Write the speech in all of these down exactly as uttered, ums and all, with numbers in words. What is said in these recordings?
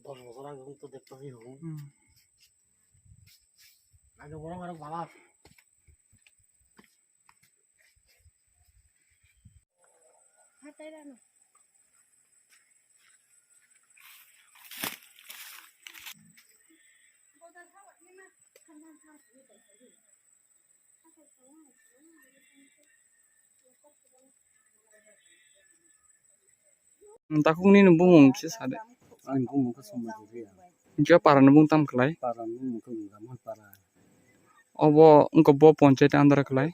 দশ বছর আগে তো দেখতেছি হুম। হুম। আগে বড় বড় বাবা আছে। Takhuk nini bumung se sade. Ani bumung khe Somajit Reang. Hwnkhe para ni bumung tamo khlai? Para ni bumung khe Mungamon para. Obo wngkha bo ponchayat under khlai?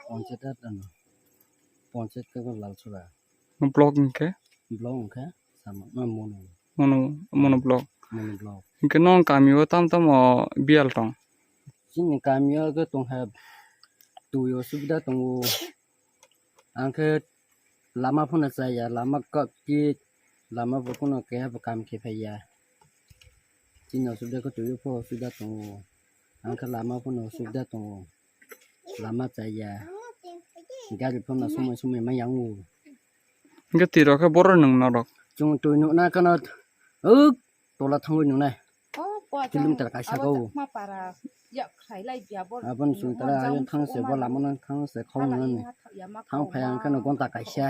Ponchayat ano. Ponchayat khe Lalsora. Block hwnkhe? Block hwnkhe sama, ma, mono. Mono, mono block. Mono block. Hwnkhe nong kami o tamo tamo biyal tong? Chini kami o khe tongkha twi osubida tongo. Ang khe lama phano chaya, lama kok kit, lama bo kheno keha bo kam khe phaiya. Chini osubida khe twi o pho osubida tongo. Ang khe lama phano osubida tongo. Lama chaya. Gari phano somoi somoi ma yango. Hwnkhe twi rok khe boro nwng norok? Chwng twi nukna kheno uk tola thangwi nungnai. Oh, kilometer kaisa kau. Aboni chwng tara ayang thang se bo lama no thang se khau nungnani. Thang phai ang kheno gonta kaisa.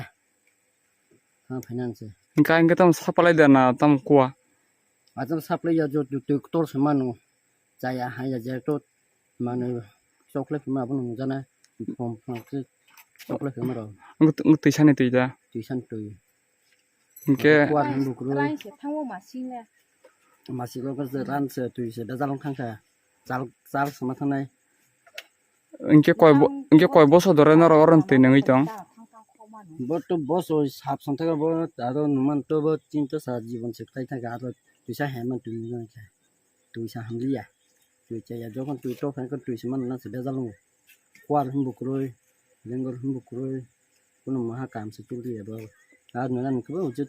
Thang phai nang se. Hwnkhe ang khe tamo supply da na tamo kua? Atam supply ya jo twi kotor se mano. Chaya ha ya je to mano chocolate ma abono nungjana. Pom pom se chocolate ma ro. Ang twi sani twi da. Twi sani twi. Hwnkhe kuar hwn bukrwi. Ran se thango masing le. Masing lo se ran se twi se da jalong thangkha. Chal, chal sima thangnai. Hwnkhe koi bo-, hwnkhe koi bosor dore norok oro twi nungwi tong? Bo to boso sap song thangkha bo aro numan to bo chinta sa jibon se khlai thangkha aro twisa hemma twi nungwi kha. Twisa hamliya. Twi chaya jokhon twi to phai khe twi se mano na se da jalongo. Kuar hwn bukrwi, lenggor hwn bukrwi. Kuno maha kam se chukliya bo. Ar nana nukhe bo uchu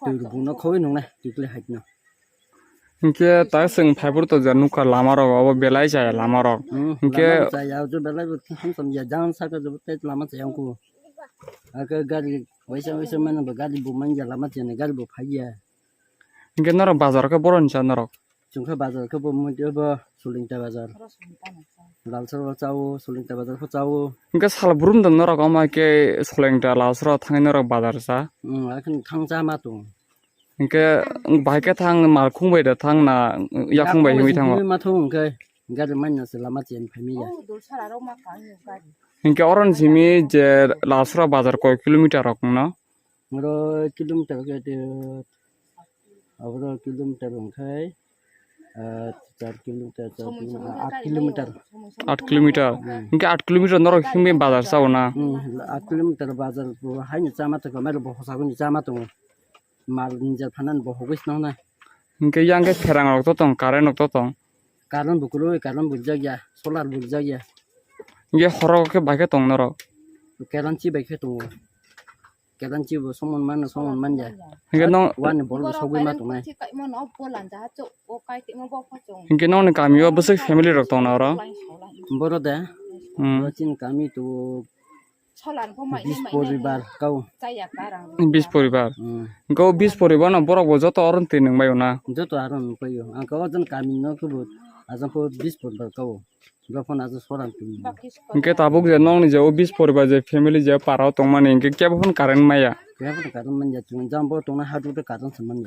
twi rwbung no khogwi nungnai twi kle haitno. Hinkhe ta chwng phaiphuru to je nukha lama rok obo belai chaya lama rok. Hmm, hinkhe lama chaya uchu belai bo hamsam ya jan saka jobo tei lama chaya wngkhu. Ake gari waisa waisa mano bo gari bo manya lama chaya gari bo phaiya. Hinkhe norok bazar khe boroni cha norok? Chwng khe bazar khe bo muitu bo Sulingta bazar. Lalsor bo chao, Sulingta bazar pho chao. Hinkhe sal brum da norok omo khe Sulingta Lalsor thangwi norok bazar cha? Hmm, akhon thang cha ma tongo. Hinkhe bahai khe thang mal khung bai da thang na yakung bai himwi thango? Himwi ma thango hinkhe gari manya se lama chen phaimaya. Hinkhe oroni simi je Lalsor bazar koi kilometer rok wngno? Oro kilometer khe te, aboro kilometer wngkhai, ah, char kilometer, char kilometer, aat kilometer. Aat kilometer. Hmm. Hinkhe aat kilometer norok himwi bazar chao na? Hmm, aat kilometer bazar bo haino chama tongo, mairok bo hochagwini chama tongo. Mal nija phanan bo hogwi swnamnai. Hinkhe yang khe pherang rok to tong, current rok to tong? Current bo kwrwi, current bo rijak ya, solar bo rijak ya. Hinkhe horo khe bai khe tong norok? Current chi bai khe tongo. Kedan chibo somon mano, somon manya. Hinkhe no wani bol bo sogwi ma tongnai. Hinkhe nokni kami o bwswk family rok tongna oro? Boro de. Hmm. Boro chini kami to bis poribar kau. Bis poribar. Hmm. Hinkhe o bis poribar no borok bo joto oro twi nung bai o na? Joto aro nung pai o. Ang khe o jon kami no khe bo ajang pho bis poribar kau. Hinkhe tabuk je nokni je o bis poribar je family je para o tongmani hinkhe kebo phano current maya. Kebo phano current manya, chwng jang bo tongna hadu de current se manya.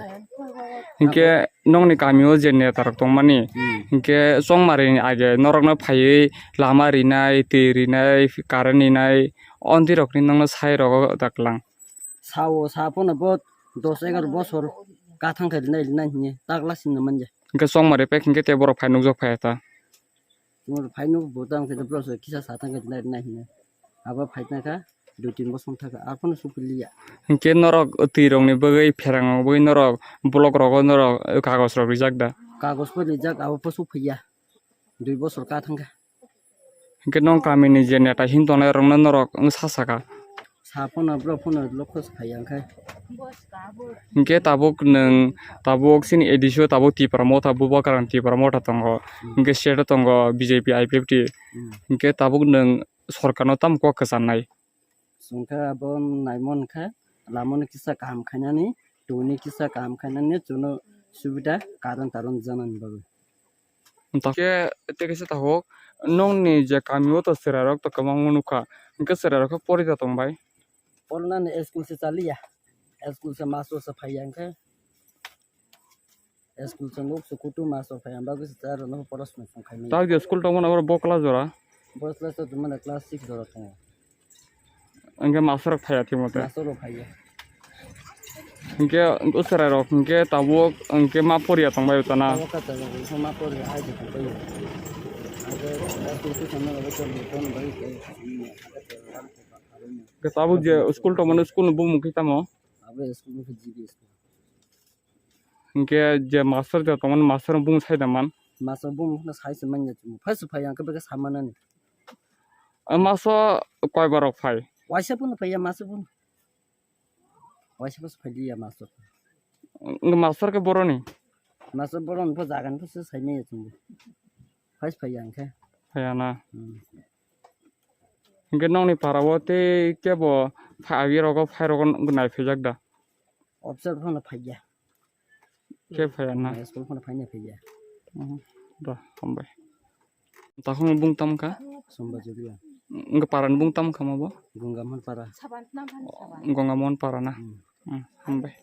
Hinkhe nokni kami o je neta rok tongmani, hmm, hinkhe chongmari ni age norok no phaiwi lama rinai, twi rinai, current rinai, ontwi rok ni nokno sai rogo da kwlang. Sao, sa phano bo dos egar bosor kathang khe rinai rinai hinkhe takla singna manya. Hinkhe chongmari pek hinkhe tei borok phai nukjak phai ta. Chwng phai nuk bo tang khe bro se kisa sa tang khe nai nai hino. Abo phai tang kha dui tin bosong thang kha aphano supiliya. Hinkhe norok twi rok ni bagwi pherang rok bagwi norok block rogo norok kagoj rok rijak da? Kagoj pho rijak abo pho suphiya. Dui bosor ka thang kha. Hinkhe nong kami ni je neta hin tongnai rok no norok wng sa saka? Sa phano bro phano lokho se phai yang khai. Hinkhe tabuk nwng tabuk chini A D C o tabuk Tipra Motha, Bubagra Tipra Motha tongo. Hmm. Hinkhe state o tongo B J P I P F T. Hmm. Hinkhe tabuk nwng sorkar no tamo kok kwchanai? Chwng khe abo naimon khe lama no kisa kaham khainani, twi ni kisa kaham khainani, chwngno Subida karon taron janani bagwi. Ke tei kaisa tabuk nokni je kami o to chwrairok to kwbangma nukha, hwnkhe chwrairok khe pori da tong bai? Pornani school se chaliya, school se master se phaiya hwnkhe, school se nuk se kutu master phaiya bagwi se chwrairokno porosna song khaimani. Tak je school tongmani oro bo class jora? Bo class to mane class six jora tongo. Hwnkhe master rok phaiya thik mote? Master rok phaiya. Hwnkhe o chwrairok hwnkhe tabuk hwnkhe ma poriya tongbai tana? Tabuk kha chwrairok hwnkhe ma poriya hai je tongbai. Hwnkhe school tuition no rwgwi tongwi tongwi bai. Hwnkhe tabuk je school tongmani school ni bumung khe tamo? Abo school ni G B school. Hwnkhe je master je tongmani master bumung sai da man? Master bumung no sai se manya chwng. First phaiya hwnkhe bwkhe samanani. O maso koi borok phai? Waisa phano phaiya maso phano. Waisa phano phaiya maso. Wng master khe boroni? Maso boroni pho jagani pho se sai manya chwng. First phaiya hwnkhe. Phaiya na? Hmm. Hwnkhe nokni para o tei kebo phai rogo phai rogo nai phaijak da? Officer phano phaiya. Khe phaiya na? School phano phaina phaiya. Mhm. Da, hambai. Takhung bung tam kha? Somba Julia. Wngkha para ni bung tam kha ma bo? Gongamon para. Gongamon para na? Hmm. Hmm, hambai.